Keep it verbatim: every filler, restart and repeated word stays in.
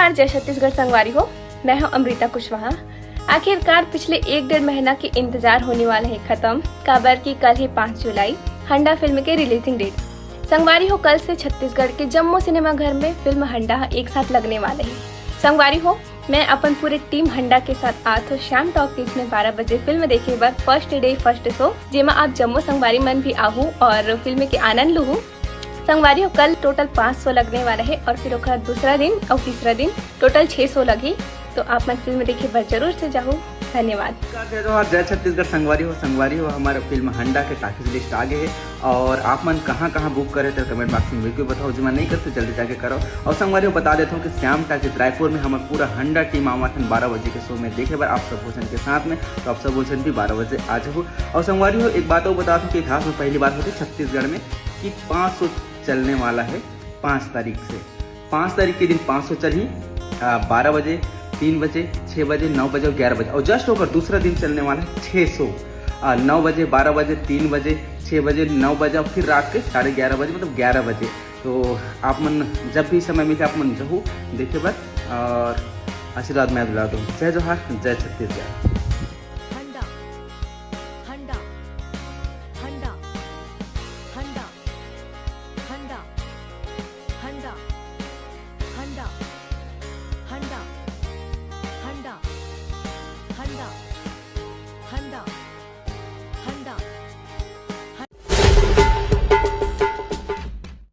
नमस्कार, जय छत्तीसगढ़ संगवारी हो, मैं हूं अमृता कुशवाहा। आखिरकार पिछले एक डेढ़ महीना के इंतजार होने वाला है खत्म, काबर कि कल है पाँच जुलाई, हंडा फिल्म के रिलीजिंग डेट। संगवारी हो, कल से छत्तीसगढ़ के जम्मो सिनेमा घर में फिल्म हंडा एक साथ लगने वाला है। संगवारी हो, मैं अपन पूरे टीम हंडा के साथ आत हो श्याम टॉकीज में बारह बजे फिल्म देखे बर, फर्स्ट डे फर्स्ट शो, जेमा आप जम्मो संगवारी मन भी आहू और फिल्म के आनंद लूहू। संगवारी हो, कल टोटल पाँच शो लगने वाला है और फिर ओकर दूसरा दिन और तीसरा दिन टोटल छह शो लगही। तो आप मन फिल्म देखे बर जरूर से जाहू। धन्यवाद। नमस्कार, जय जोहार, जय छत्तीसगढ़ संगवारी हो। संगवारी हो, हमर फिल्म हंडा के टॉकीज लिस्ट आ गे हे और आप मन कहाँ-कहाँ बुक करे, तो कमेंट बॉक्स में बिल्कुल बताओ, जेमन नहीं करते जल्दी जाके करो। और संगवारी हो, बता देता हूँ कि श्याम टॉकीज रायपुर में हमर पूरा हंडा टीम आवत हन बारह बजे के शो में देखे बर आप सब झन के साथ में, तो आप सब झन भी बारह बजे आ जाओ। और संगवारी हो, एक बात और बता दूँ कि इतिहास में पहली बार होथे छत्तीसगढ़ में कि पाँच शो चलने वाला है पाँच तारीख से। पाँच तारीख के दिन पाँच शो चलही, आ, बारह बजे, तीन बजे, छः बजे, नौ बजे और ग्यारह बजे। और जस्ट ओकर दूसरा दिन चलने वाला है छः शो, आ, नौ बजे, बारह बजे, तीन बजे, छः बजे, नौ बजे और फिर रात के साढ़े ग्यारह बजे, मतलब ग्यारह बजे। तो आप मन जब भी समय मिले, आप मन जहू देखे बर और आशीर्वाद मैं दिला दूँ। जय जोहार, जय छत्तीसगढ़।